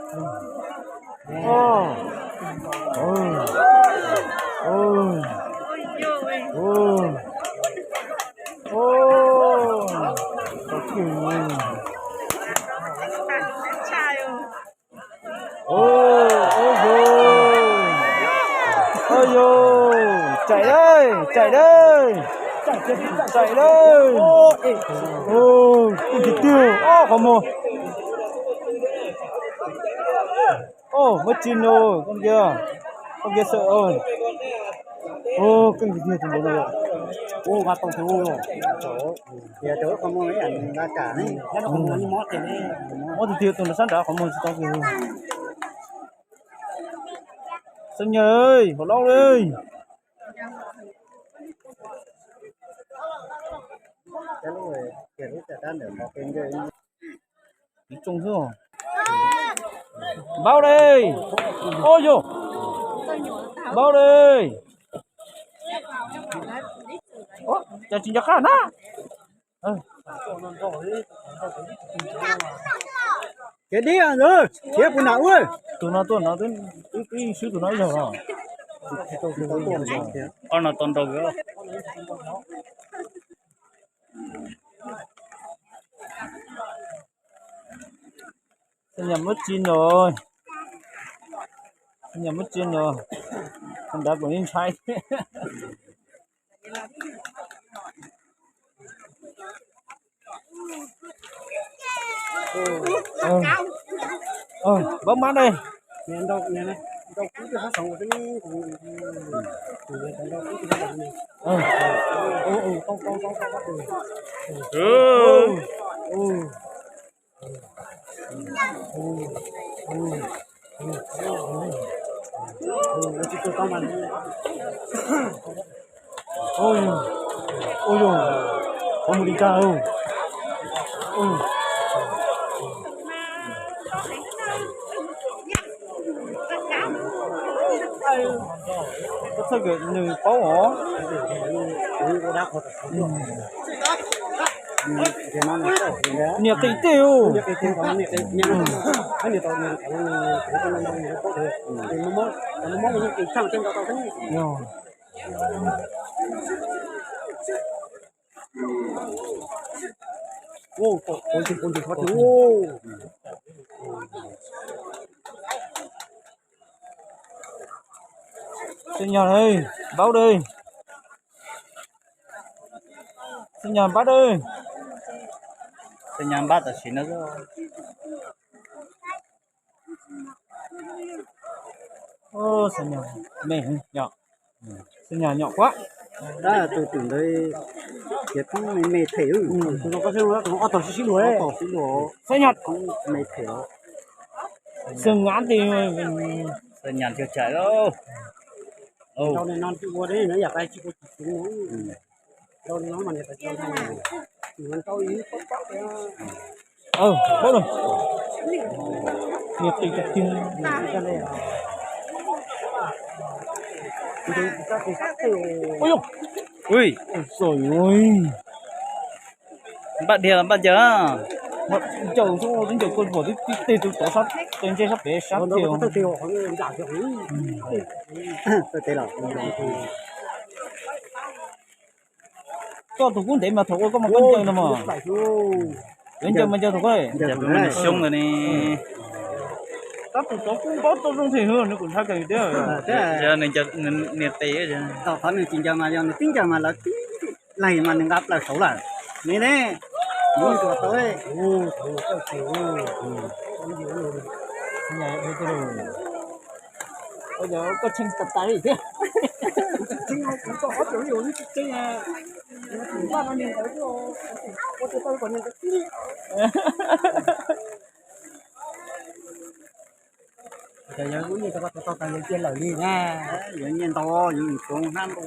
Oj yog, oj yog, tsaim lawm, tsaim lawm, tsaim lawm. Oj, tiag tiag, ob qhov muag. Oj, muab tsis no, koj kiag, koj kiag xwb. Oj, koj kiag tus ntawd no. Ua nqa tau tus ua. Tias tus qhov muag nqa kam ne. Muab tiag tiag tus nrad sab nrad qhov muag tsis tau kiag. Xeeb Nyaj, hauv laub li. Tiv tsoo xwb. Npaub li. Oj yog, npaub li. Cas tsis nco qab na. Kev dib ntawd khiav puas nram ua. Tus no tuaj no twb swb tus no ib zaug los. Ob no tau nrau. Xeeb Nyaj muab tsis no, Xeeb Nyaj muab tsis no, nrad kuv yeej ntshai. Npaub mab dej. Ua yog, ua yog, qhov muag li cas. Koj txhawj kom nws paub os. Niam qis tej. Xeeb Nyaj, npaub dej. Xeeb Nyaj npab dej. Xeeb Nyaj npab tam sim no. Xeeb Nyaj me, Xeeb Nyaj nyom quab. Tus twm ntawd tias poob me me them. Tus no koj saib, tus no ob tog sib sib luag, ob tog sib luag. Xeeb Nyaj me them. Xeeb Nyaj ti, Xeeb Nyaj nrhiav chais lauj. Npaj dhia los npaj ncaws? Ncaws xwb, ncaws kua pom tib teg tus tod sab tes ntsej sab pem sab tiag. Koj tus kub ntev mas thaum ua koj mas koj ncaws no mas. Yuav ncaws mas ncaws thaum koj xyoob ntawd ne. Tab tus tod kub npaub tau zoo them, nws kuj ntshai kawg thiab. Niag tes, qhov nws tsis ncaws mas yog nws twb ncaws mas lawv twb laig mas nws nqa plaws saud lawm. Nws ne, nws tua tau. Koj tshee tas tas li thiab. Yog lub nyiaj rau koj tuav tau tas yuav cia lawm li na. Yuav nyiaj ntau, yuav tsoo hnab ntau.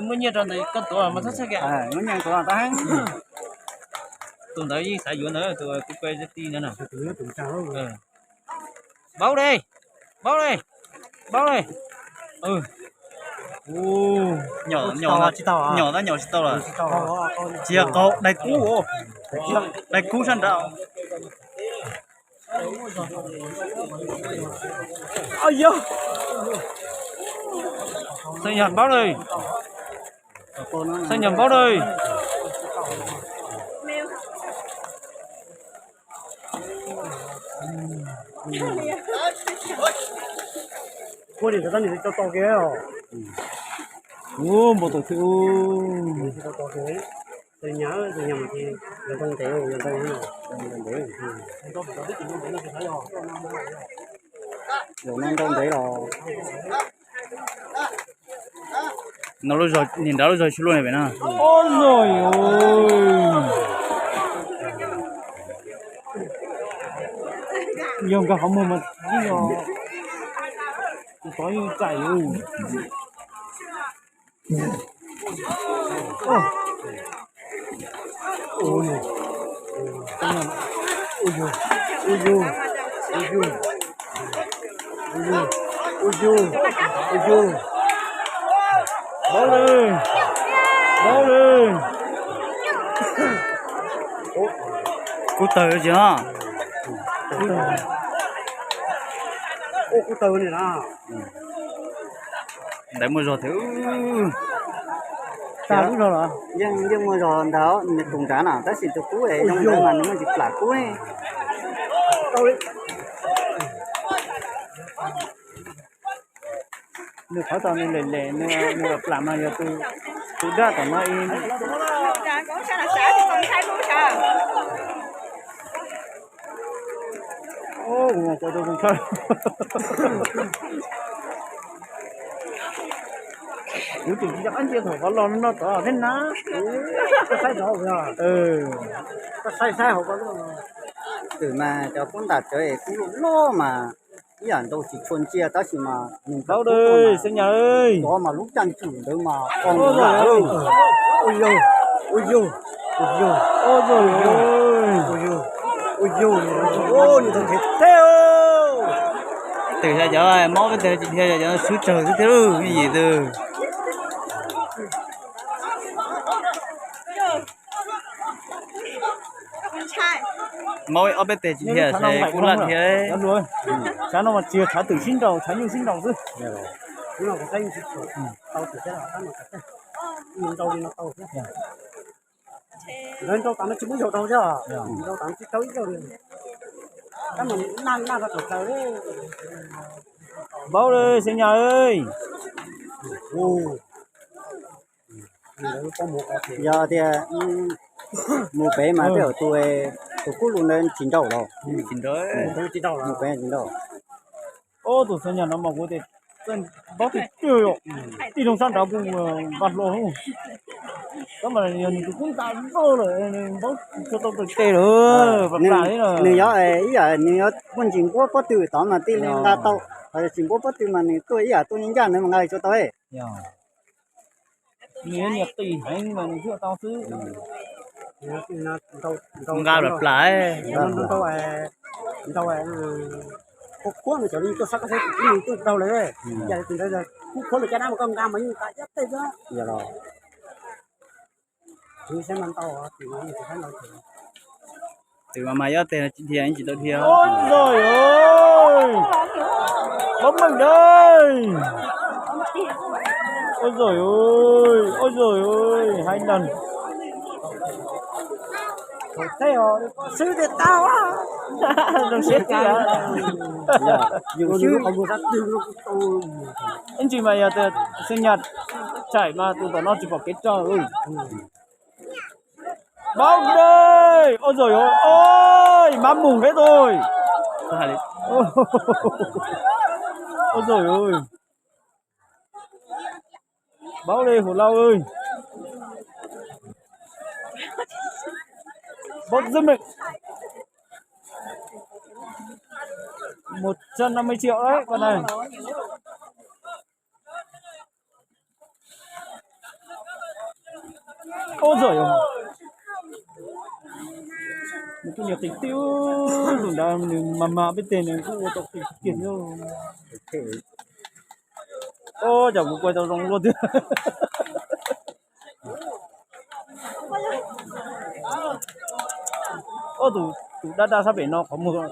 Muab nyiaj rau ntawd koj tuav mas txhob txhawj kiag. Muab nyiaj tuav tau heev. Tus ntawd yeej xav yuav ntawd, tus kuv kuj ti ntawd na. Npaub li, npaub li, npaub li. Nyom, nyom tab nyom tsis tau lawm. Tsis yog qaug, dais kub, dais kub sab nrad. Ov yog, xeem Yaj npaub lawm, xeem Yaj npaub lawm. Ua niam ntawd tab niam tso tau kev os. Ua npau taws xwb. Tau kev, tus nyab tus nyab mas yog ntoo ntev, yog ntoo ntev. Zaum no ntoo ntev los. No lub zog, niag nrad lub zog tsis luaj li pem na. Ua zog, yog nkag qhov muag mas yeej yog, tus tod yeej txais yus. Ua yug, ua yug, ua yug, ua yug. Npaub li, npaub li. Kub tawg tsis no. Ua kub tawg li na. Ntawd muaj zog thiab. Tag lub zog los? Yeej, yeej muaj zog ntawd, nws tus nrad na, tab sis tus kub es zoo ntawd mas nws muaj tsis plam kub ne. Nws qhov tau nws lem lem, nws plam mas yog tus daj tom no ib. Kuv tseem tsis nco qab ntsia thaum qhov los no tod thiab na. Koj saib tod, koj saib saib hauv ko. Twm mas cov kub ntam cawv es kub loj loj mas ib yam nrau tsis tshua ntsia tab sis mas nws npaub li xeeb nyas, cov mas lub caj ntswm ntawd mas o lam. Ua yog, ua yog, ua yog, ua yog, ua yog, ua yog, nws tau nrhiav teb. Twm xya cov mob peb teg tsis dhia, cov swb tsawg xwb thiab, me yim twg. Mob ob peb teg tsis dhia ces kub laj dhia. Tshav no mas tsis yog tshav twm sib nraus, tshav nyuj sib nraus xwb. Lawv nrau tas no tsis muab yaus rau thiab, nrau tas no tsis rau ib zaug li. Tab mas naj naj rau tawm plaws li. Npaub li xeeb nyas. Yog tias mus pem mas tej zaum tus, tus kub lus ntawd tsis nraus los. Mus pem tsis nraus. Ob tug xeeb nyas no mas kuv tias npaub tiag tiag yom, tij zoo sab nraud kuj nqa hlo. Tab mas yog nws tus kub nqa zoj lawm, nws npaub tsis tshua tau pes tsawg lawm, plas plas li lawm. Nws yog ib yam nws yog muaj ntsis nquab pob tw tod mas thiaj li nqa tau, ho yog tsis nquab pob tw mas nws tuaj ib yam tuaj nyob ncaj ntawd mas nqa tsis tau. Nws niag qis heev mas nws thiaj tau xwb. Nqa plas plas. Ntau, qhuab qhuab nws cov li tuaj sab koj saib tus kub nws tuaj raug lawm. Yog li ntawd kub qhuab lawm caj dab mas koj nqa mas yeej nqa ib teg xwb. Twm mas mas yob teg tsis dhia tsis tau dhia. Oj zog, pab meej dawb. Oj zog, oj zog, hais nag. Xwb tias tau. Zoo siab tiag. Ib ntsis mas yog tias xeeb nyas tsaim mas tus tom no tsis pom kev tso. Npaub li, oj zog, oj, mab mus thiab tug. Oj zog, npaub li hauv lauj. Npaub xwb me. Một trăm năm mươi triệu đấy con này. Oj zog, nws kuj niag qis tiag, tus nrad nws mas mas peb teg nws kuj ua tau qis kiag thiab. Oj, cas kuv kuaj tau zoo luaj tiag. Oj, tus dab dab sab pem no qhov muag.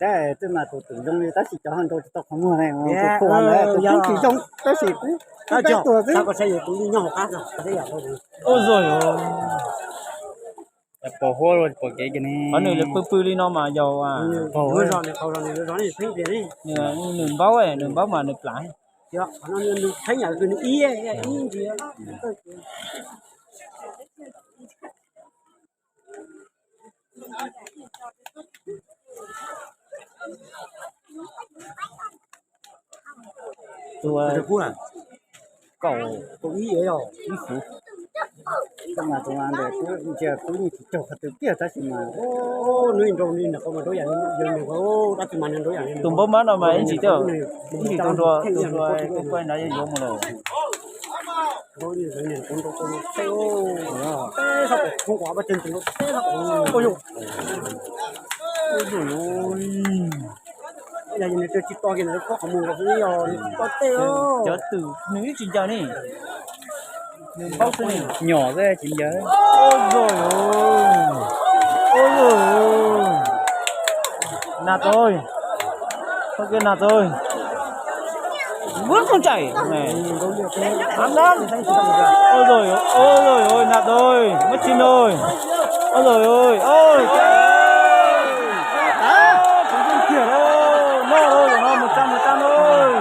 Tab twb mas tus twm zoo li tab sis cov hauv nraud tsis tau qhov muag ne, tus kuj tus kuj tsis zoo tab sis kuj tab tuag xwb. Ua zog yog pos huab pom kev kiag ne. Qhov nws lawv pw pw li no mas yog nws npaub, nws npaub mas nws plam. Tus kaum ib fuv. Ntawd kuv ntsia kuv yeej tsis raug qhov twg kiag tab sis mas tus npaub mab no mas ib ntsis twb ib ntsis tus nrua, tus nrua kuj kuaj nrad yuav yuav mus lawm. Cov twm nws ib tsis ncaws ne, nws npaub xwb ne. Nyom xwb tsis ncaws. Ua zog, ua zog, nas tod, txhob kev nas tod. Vuab koj tsaim, av dab, ua zog, ua zog, nas tod, muab tsis noj, ua zog, ua, kuv yeej kiag lauj, noj lauj, zaum no mus tsa mus tsa lauj.